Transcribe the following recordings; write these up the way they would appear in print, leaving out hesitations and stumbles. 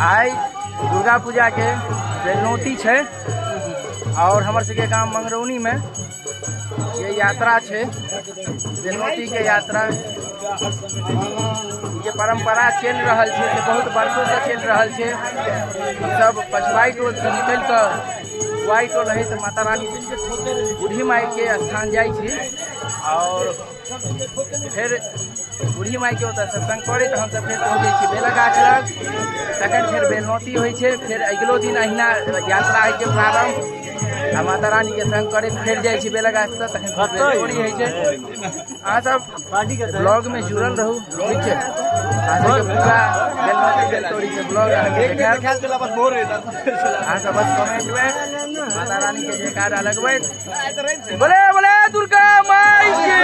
आइ दुर्गा पूजा के बेलनौती छै और हमर सबके गाम मंगरौनी में ये यात्रा छै, बेलनौती के यात्रा। ये परंपरा चलि रहल छै से बहुत वर्षों से चलि रहल छै। सब पछुआई टोल से निकलि कऽ पुआई टोल रही तऽ माता रानी बूढ़ी माई के स्थान जाइ छी और फिर बूढ़ी माई के ओतऽ सत्संग करैत हमसब फेर पहुँचै छी बेलक गाछ लग। तखन फेर बेलनौती होइ छै, फेर अगिलो दिन अहिना यात्रा होइ छै प्रारम्भ आ माता रानी के संग करैत फेर जाइ छी बेलक गाछ से, तखन फेर बेलतोड़ी होइ छै। अहाँ सब ब्लॉग में जुड़ल रहू, ठीक छै? अहाँ सबके पूरा बेलनौती बेलतोड़ी के ब्लॉग अहाँके देखायब। अहाँ सब बस कमेंट में माता रानी के जयकारा लगबैत बोले बोले दुर्गा माई के।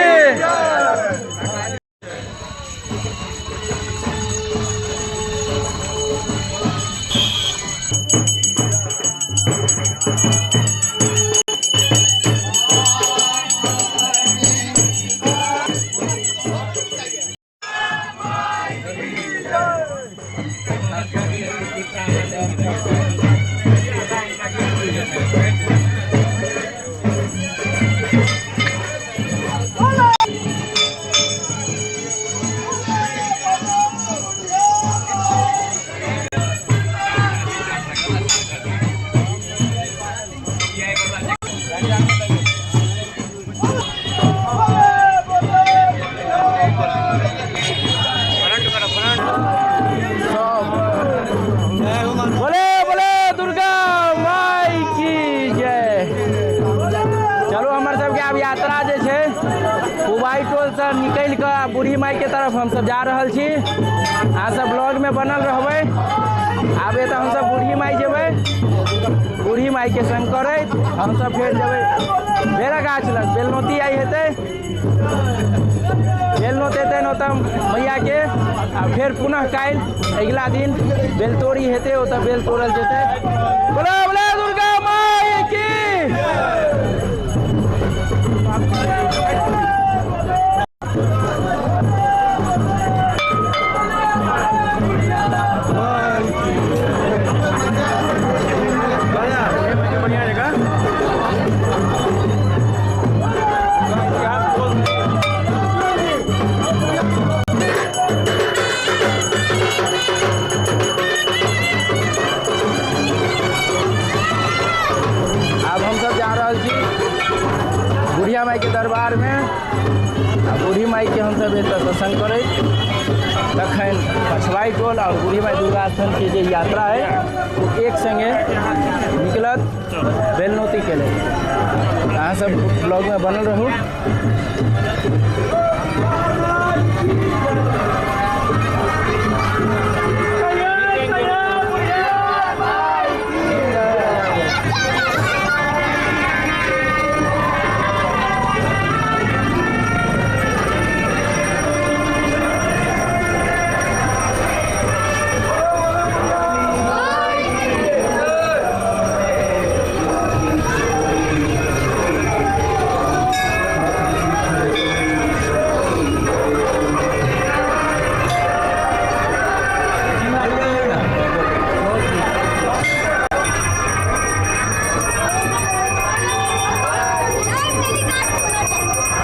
बोले बोले दुर्गा माई की जय। चलो हमर सबके आब यात्रा जे छै पुबाई टोल से निकलि कऽ बूढ़ी माई के तरफ हम सब जा रहल छी। अहाँ सब ब्लॉग में बनल रहबै। आब एतऽ हमसब बूढ़ी माई जेबै, बूढ़ी माई के संग करैत हमसब फेर जेबै बेरा गाछ लग। बेलनौती आइ हेतै, बेलनौत हेतै ओतऽ मैया के, आ फेर पुनः काल्हि अगिला दिन बेलतोड़ी हेतै, ओतऽ बेल तोड़ल जेतै। बोले बोले दुर्गा माई की। आब हम सब जा रहल छी बुढ़िया माई के दरबार में आ बूढ़ी माई के हम सब एतऽ सत्संग करैत तखन पछुआई टोल और बूढ़ी माई दुर्गा स्थान के जे यात्रा है ओ एक संगे निकलत बेलनौती के लेल। अहाँ सब ब्लॉग में बनल रहू।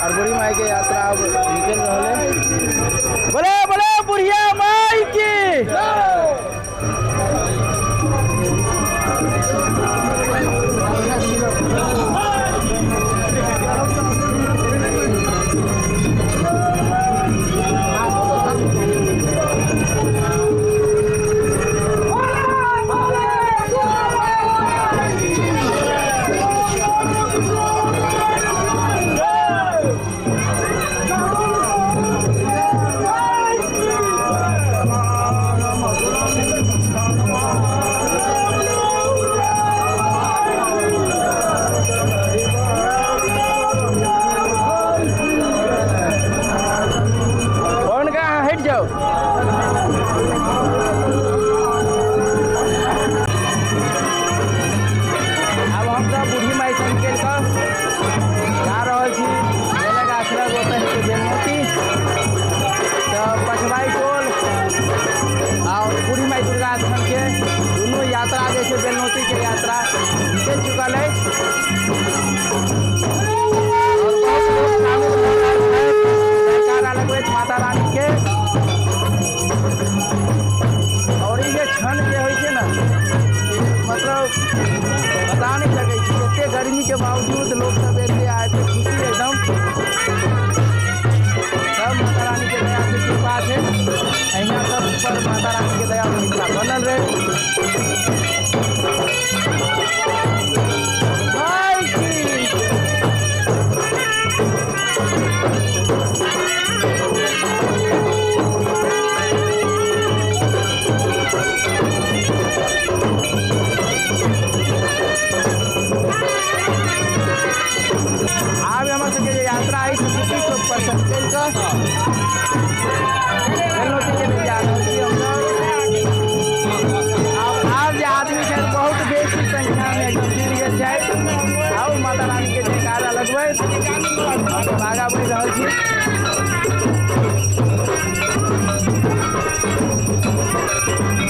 और बूढ़ी माई के यात्रा अब निकल रहा है। बोले बोले बुढ़िया माई की। यात्रा जे छै बेलनौती के यात्रा निकलि चुकल अछि। और बहुत लोग शामिल भऽ रहल छथि जयकारा लगबैत माता रानी के। और ई जे क्षण जे होइ छै ने, मतलब बता नहीं सकै छी, एते गर्मी के बावजूद लोग सब एते आ एते खुशी एकदम। सब माता रानी के दया से कृपा छै, अहिना सब पर माता रानी के दया हमेशा बनल रहे। आब हमर सबके जे यात्रा अछि सिटी चौक पर से निकलि कऽ बेलनौती के लेल जा रहल छी हमसब। आब जे आदमी छथि बहुत बेसी संख्या में एकदम जुड़ि गेल छथि। आउ माता रानी के जयकारा लगबैत हमसब आगाँ बढ़ि रहल छी।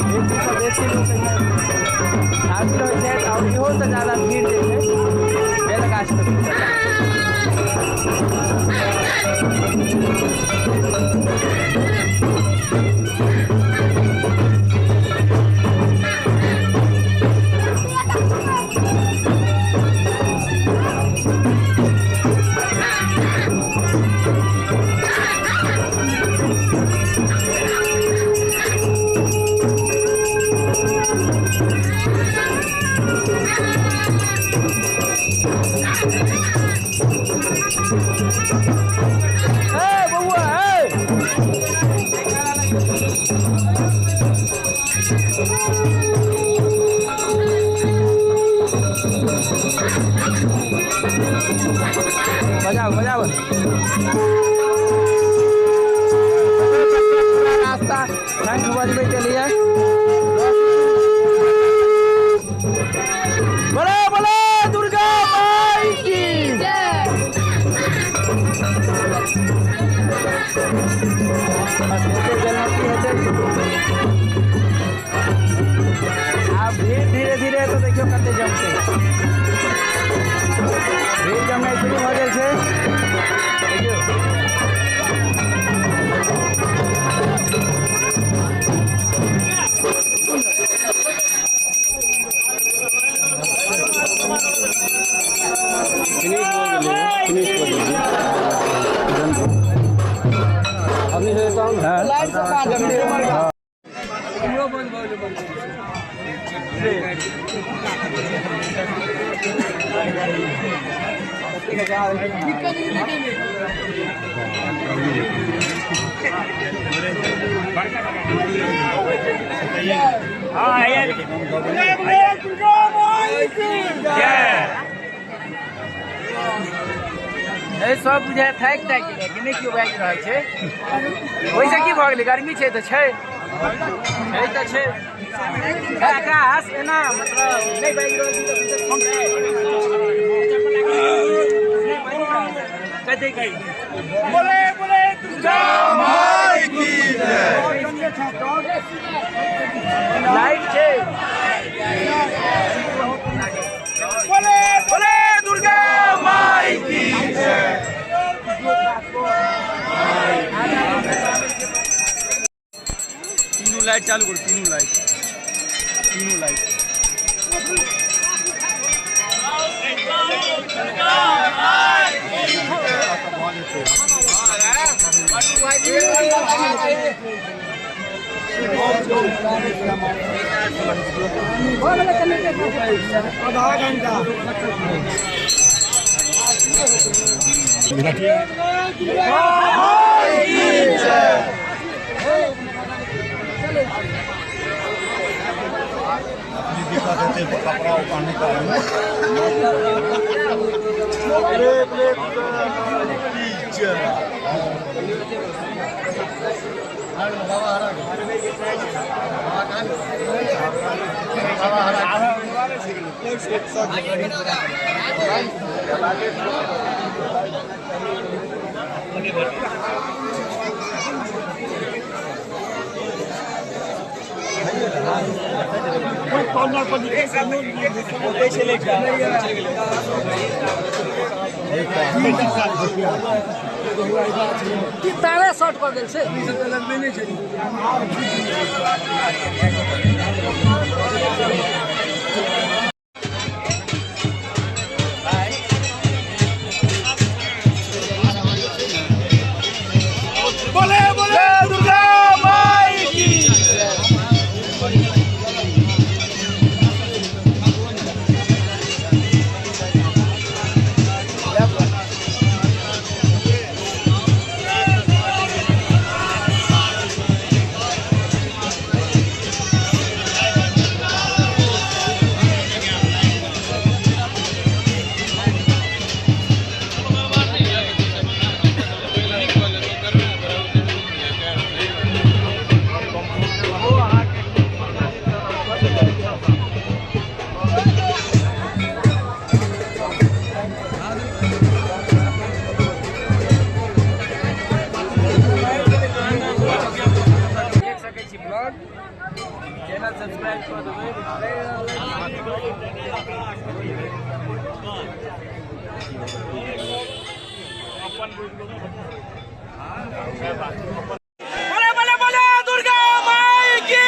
बेसीसँ बेसी लोक एहिमे हाजिर होइ छथि और इहोसँ ज्यादा भीड़ जे छै बेलगाछ पर। बजाओ बजाओ। रास्ता शंख बजबै के लिए। बोलो बोलो दुर्गा माई की जय। आब भीड़ धीरे धीरे तो देखियो कते जमते, भीड़ जमनाइ शुरू भऽ गेल छै। देखियौ सब बुझाय थाकि थाकि गेलै कि नहि केओ बाजि रहल छै। ओहिसँ की भऽ गेलै, गर्मी छै तऽ छै, छै तऽ छै। आकाश एना मतलब नहि बाजि रहल छी तऽ बोले बोले दुर्गा माई की जय। लाइट छै। बोले बोले दुर्गा माई की जय। तीनों लाइट चालू करो, तीनों लाइट, तीनों लाइट। आधा घंटा कपड़ा उपाड़ने का कॉर्नर पर की तारे शॉर्ट कऽ गेल छै। बोले बोले दुर्गा माई की। देख सकै छी ब्लॉग, चैनल सब्सक्राइब कऽ देबै। बोले बोले बोले दुर्गा माई की।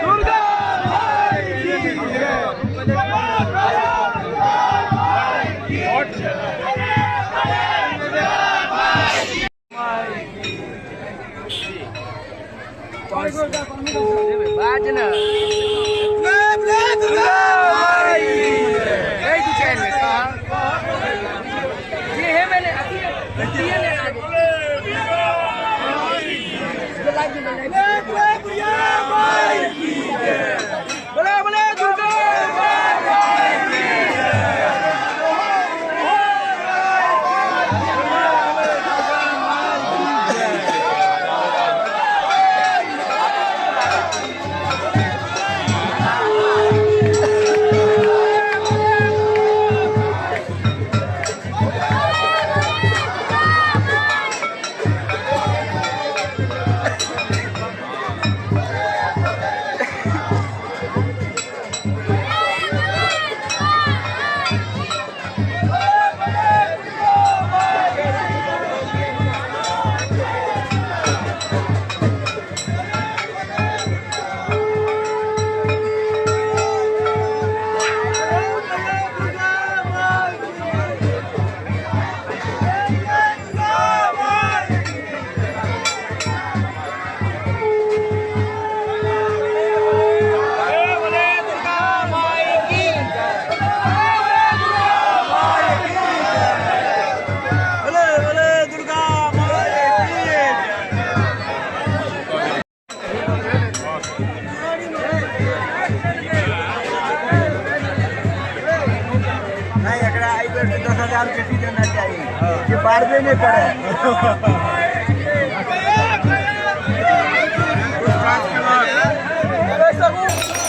दुर्गा माई की। बाज ना दुर्गा माई की। ए दू चारि बेर जे हे मैंने अथी अथिए ने आगे बोले बोले दुर्गा माई की। बोले दुर्गा माई की। बोले बोले दुर्गा माई की। नहीं, एकरा एहि बेर 10,000 बेसी देना चाही जे पारबे नहि करे। Thank you.